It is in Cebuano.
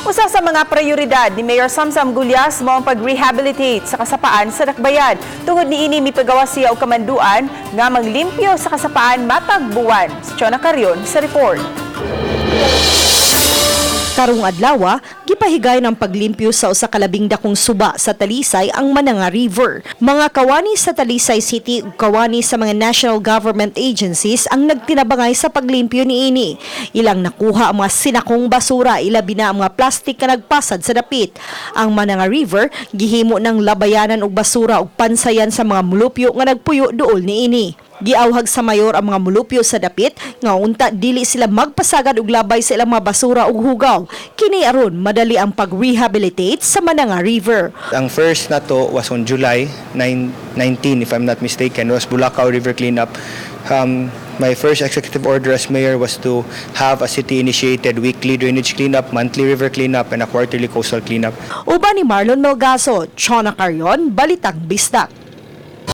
Usa sa mga prioridad ni Mayor Samsam Gullas mao ang pag-rehabilitate sa kasapaan sa Dakbayan. Tungod niini, mipagawas siya og kamanduan nga manglimpyo sa kasapaan matag buwan. Si Chona Carion sa report. Karong adlaw, gipahigay ng paglimpyo sa usa ka labing dakong suba sa Talisay, ang Mananga River. Mga kawani sa Talisay City ug kawani sa mga national government agencies ang nagtinabangay sa paglimpyo niini. Ilang nakuha ang mga sinakong basura, ilabi na ang mga plastic nga nagpasad sa dapit. Ang Mananga River gihimo ng labayanan og basura ug pansayan sa mga mulupyo nga nagpuyo duol niini. Giawhag sa mayor ang mga mulupyo sa dapit nga unta dili sila magpasagad og labay sa ilang mga basura ug hugaw. Kini aron madali ang pag-rehabilitate sa Mananga River. Ang first nato was on July 9, 19, if I'm not mistaken, was Bulacau River cleanup. My first executive order as mayor was to have a city-initiated weekly drainage cleanup, monthly river cleanup, and a quarterly coastal cleanup. Uban ni Marlon Melgaso, Chona Carion, Balitang Bisdak.